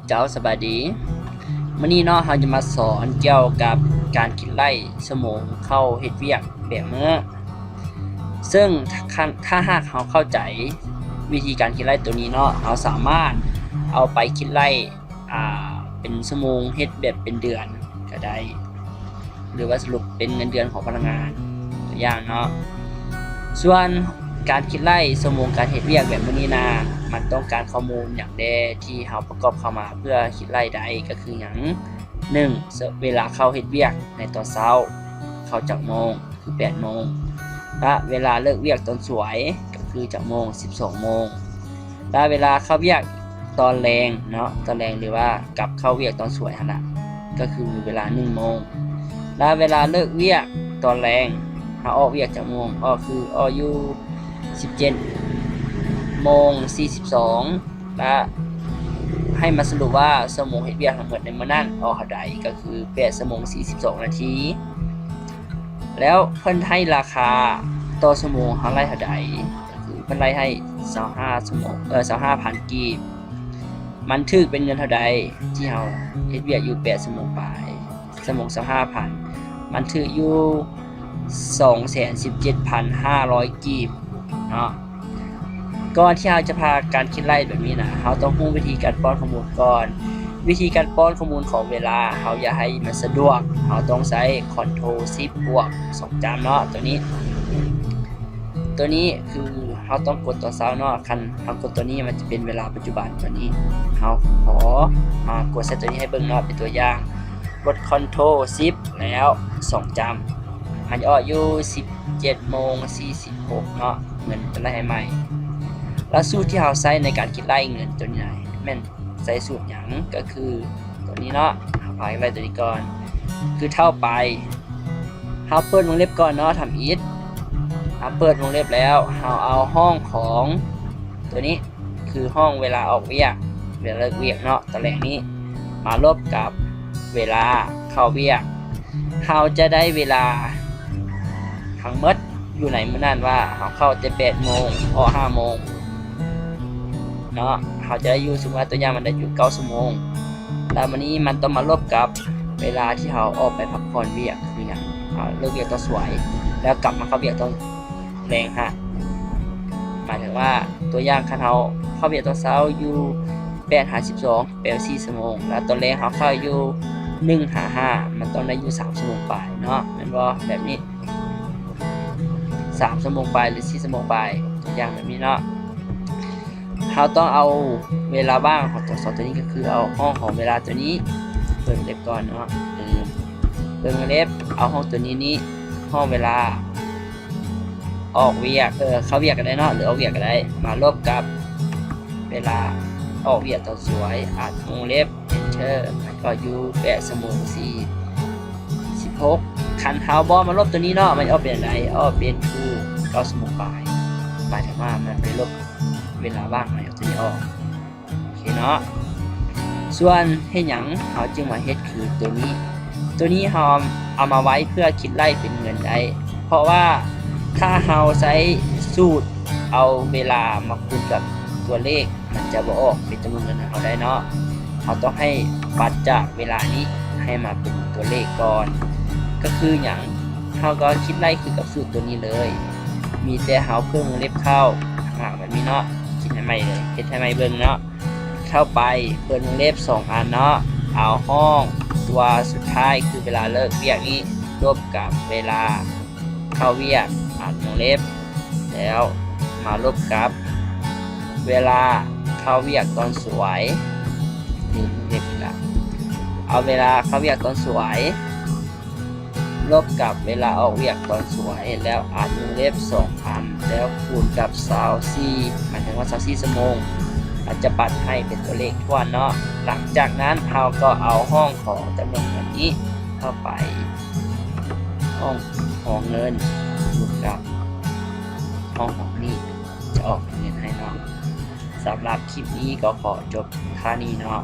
ເຈົ້າ ສະບາຍດີ. ມື້ນີ້ເນາະ ເຮົາຈະມາສອນກ່ຽວກັບການຄິດໄລ່ຊົ່ວໂມງເຂົ້າເຮັດວຽກແບບມື້. ເຊິ່ງຖ້າ ຖ້າຫາກເຮົາເຂົ້າໃຈວິທີການຄິດໄລ່ໂຕນີ້ເນາະ ເຮົາສາມາດເອົາໄປຄິດໄລ່ ອ່າ ເປັນຊົ່ວໂມງເຮັດແບບເປັນເດືອນກໍໄດ້ ຫຼືວ່າສະຫຼຸບເປັນເງິນເດືອນຂອງພະນັກງານ ຕົວຢ່າງເນາະ. ສ່ວນການຄິດໄລ່ຊົ່ວໂມງການເຮັດວຽກແບບມື້ນີ້ນະ ມັນຕ້ອງການຂໍ້ມູນຫຍັງແດ່ທີ່ເຮົາປະກອບເຂົ້າມາເພື່ອຄິດໄລ່ໄດ້ ກໍຄືຫຍັງ? ໜຶ່ງ ເວລາເຂົ້າເຮັດວຽກໃນຕອນເຊົ້າ ເຂົ້າຈັກໂມງ? ຄືແປດໂມງ ແລະ ເວລາເລີກວຽກຕອນສວຍ ກໍຄືຈັກໂມງ? ສິບສອງໂມງ ແລະ ເວລາເຂົ້າວຽກຕອນແລງເນາະ ຕອນແລງ ຫຼືວ່າກັບເຂົ້າວຽກຕອນສວຍຫັ້ນລະ ກໍຄືເວລາໜຶ່ງໂມງ ແລະ ເວລາເລີກວຽກຕອນແລງ ເຮົາອອກວຽກຈັກໂມງ? ອອກ ຄືອອກຢູ່ສິບເຈັດໂມງສີ່ສິບສອງ ແລະ ໃຫ້ມາສະຫຼຸບວ່າຊົ່ວໂມງເຮັດວຽກທັງໝົດໃນມື້ນັ້ນອອກເທົ່າໃດ? ກໍຄືແປດຊົ່ວໂມງສີ່ສິບສອງນາທີ. ແລ້ວເພິ່ນໃຫ້ລາຄາຕໍ່ຊົ່ວໂມງເຮົາໄລ່ເທົ່າໃດ? ກໍຄືເພິ່ນໄລ່ໃຫ້ຊາວຫ້າຊົ່ວໂມງ ເອີ ຊາວຫ້າພັນກີບ. ມັນຖືກເປັນເງິນເທົ່າໃດ? ທີ່ເຮົາເຮັດວຽກຢູ່ແປດຊົ່ວໂມງປາຍ ຊົ່ວໂມງຊາວຫ້າພັນ ມັນຖືກຢູ່ສອງແສນສິບເຈັດພັນຫ້າຮ້ອຍກີບເນາະ. ກ່ອນທີ່ເຮົາຈະພາກັນຄິດໄລ່ແບບນີ້ນະ ເຮົາຕ້ອງຮູ້ວິທີການປ້ອນຂໍ້ມູນກ່ອນ. ວິທີການປ້ອນຂໍ້ມູນຂອງເວລາ ເຮົາຢາກໃຫ້ມັນສະດວກ ເຮົາຕ້ອງໃຊ້ Ctrl Shift ບວກ ສອງຈ້ຳເນາະ ຕົວນີ້ ຕົວນີ້ຄືເຮົາຕ້ອງກົດຕອນເຊົ້າເນາະ. ຄັນເຮົາກົດຕົວນີ້ ມັນຈະເປັນເວລາປັດຈຸບັນຕົວນີ້. ເຮົາຂໍມາກົດໃສ່ຕົວນີ້ໃຫ້ເບິ່ງເນາະ ເປັນຕົວຢ່າງ ກົດ Ctrl Shift ແລ້ວສອງຈ້ຳ ມັນຈະອອກຢູ່ສິບເຈັດໂມງສີ່ສິບຫົກເນາະ ເງິນເປັນໄລ່ໃຫ້ໃໝ່. ແລ້ວສູດທີ່ເຮົາໃຊ້ໃນການຄິດໄລ່ເງິນຕົວນີ້ນະ ແມ່ນໃຊ້ສູດຫຍັງ? ກໍຄືຕົວນີ້ເນາະ ເຮົາພາໄປຕົວນີ້ກ່ອນ ຄືເທົ່າໄປ ເຮົາເປີດວົງເລັບກ່ອນເນາະ ທຳອິດ ເຮົາເປີດວົງເລັບແລ້ວ ເຮົາເອົາຫ້ອງຂອງຕົວນີ້ ຄືຫ້ອງເວລາອອກວຽກ ເວລາເລີກວຽກເນາະ ຕາແລງນີ້ ມາລົບກັບເວລາເຂົ້າວຽກ ເຮົາຈະໄດ້ເວລາທັງໝົດຢູ່ໃນມື້ນັ້ນວ່າ ເຮົາເຂົ້າແຕ່ແປດໂມງ ອອກຫ້າໂມງເນາະ ເຮົາຈະໄດ້ຢູ່ ສົມມຸດວ່າຕົວຢ່າງ ມັນໄດ້ຢູ່ເກົ້າຊົ່ວໂມງ. ແລ້ວບາດນີ້ມັນຕ້ອງມາລົບກັບເວລາທີ່ເຮົາອອກໄປພັກຜ່ອນວຽກ ຄືຫຍັງ? ເຮົາເລີກວຽກຕອນສວຍ ແລ້ວກັບມາເຂົ້າວຽກຕອນແລງຫັ້ນ ໝາຍເຖິງວ່າ ຕົວຢ່າງ ຄັນເຮົາເຂົ້າວຽກຕອນເຊົ້າຢູ່ແປດຫາສິບສອງ ແປດສີ່ຊົ່ວໂມງ ແລ້ວຕອນແລງເຮົາເຂົ້າຢູ່ໜຶ່ງຫາຫ້າ ມັນຕ້ອງໄດ້ຢູ່ສາມຊົ່ວໂມງປາຍເນາະ ແມ່ນບໍ່? ແບບນີ້ ສາມຊົ່ວໂມງປາຍ ຫຼື ສີ່ຊົ່ວໂມງປາຍ ຕົວຢ່າງແບບນີ້ເນາະ. ເຮົາຕ້ອງເອົາເວລາວ່າງຂອງຕົວສອງຕົວນີ້ ກໍຄືເອົາຫ້ອງຂອງເວລາຕົວນີ້ ເປີດວງເລັບກ່ອນເນາະ ເອີ ເປີດວງເລັບ ເອົາຫ້ອງຕົວນີ້ນີ້ ຫ້ອງເວລາອອກວຽກ ເອີ ເຂົ້າວຽກກໍໄດ້ເນາະ ຫຼື ອອກວຽກກໍໄດ້ ມາລົບກັບເວລາອອກວຽກຕອນສວຍ ອັດວົງເລັບ Enter ມັນກໍຢູ່ແປດຊົ່ວໂມງສີ່ສິບຫົກ. ຄັນເຮົາບໍ່ມາລົບຕົວນີ້ເນາະ ມັນອອກເປັນອັນໃດ? ອອກເປັນຄືເກົ້າຊົ່ວໂມງປາຍ ໝາຍເຖິງວ່າມັນໄປລົບເວລາວ່າງໃໝ່ຕົວນີ້ອອກ ໂອເຄເນາະ. ສ່ວນເຮັດຫຍັງເຮົາຈຶ່ງມາເຮັດຄືຕົວນີ້ ຕົວນີ້ເຮົາເອົາມາໄວ້ເພື່ອຄິດໄລ່ເປັນເງິນໄດ້ ເພາະວ່າຖ້າເຮົາໃຊ້ສູດເອົາເວລາມາຄູນກັບຕົວເລກ ມັນຈະບໍ່ອອກເປັນຈຳນວນເງິນໃຫ້ເຮົາໄດ້ເນາະ. ເຮົາຕ້ອງໃຫ້ປັດຈາກເວລານີ້ໃຫ້ມາເປັນຕົວເລກກ່ອນ. ກໍຄືຫຍັງ? ເຮົາກໍຄິດໄລ່ຄືກັບສູດຕົວນີ້ເລີຍ ມີແຕ່ເຮົາເພີ່ມວົງເລັບເຂົ້າ ອາ ແບບນີ້ເນາະ. ຄິດໃຫ້ໃໝ່ເລີຍ ເຮັດໃຫ້ໃໝ່ເບິ່ງເນາະ. ເຂົ້າໄປ ເປີດວົງເລັບສອງອັນເນາະ ເອົາຫ້ອງຕົວສຸດທ້າຍ ຄືເວລາເລີກວຽກນີ້ ລົບກັບເວລາເຂົ້າວຽກ ອັດວົງເລັບ ແລ້ວມາລົບກັບເວລາເຂົ້າວຽກຕອນສວຍ ນີ້ເຮັດລະ ເອົາເວລາເຂົ້າວຽກຕອນສວຍ ລົບກັບເວລາອອກວຽກຕອນສວຍ ແລ້ວອັດວົງເລັບສອງອັນ ແລ້ວຄູນກັບຊາວສີ່ ໝາຍເຖິງວ່າຊາວສີ່ຊົ່ວໂມງ ມັນຈະປັດໃຫ້ເປັນຕົວເລກຖ້ວນເນາະ. ຫຼັງຈາກນັ້ນເຮົາກໍເອົາຫ້ອງຂອງຈຳນວນເງິນນີ້ເຂົ້າໄປ ຫ້ອງຂອງເງິນ ຄູນກັບຫ້ອງຂອງນີ້ ຈະອອກເປັນເງິນໃຫ້ເນາະ. ສຳລັບຄລິບນີ້ກໍຂໍຈົບເທົ່ານີ້ເນາະ.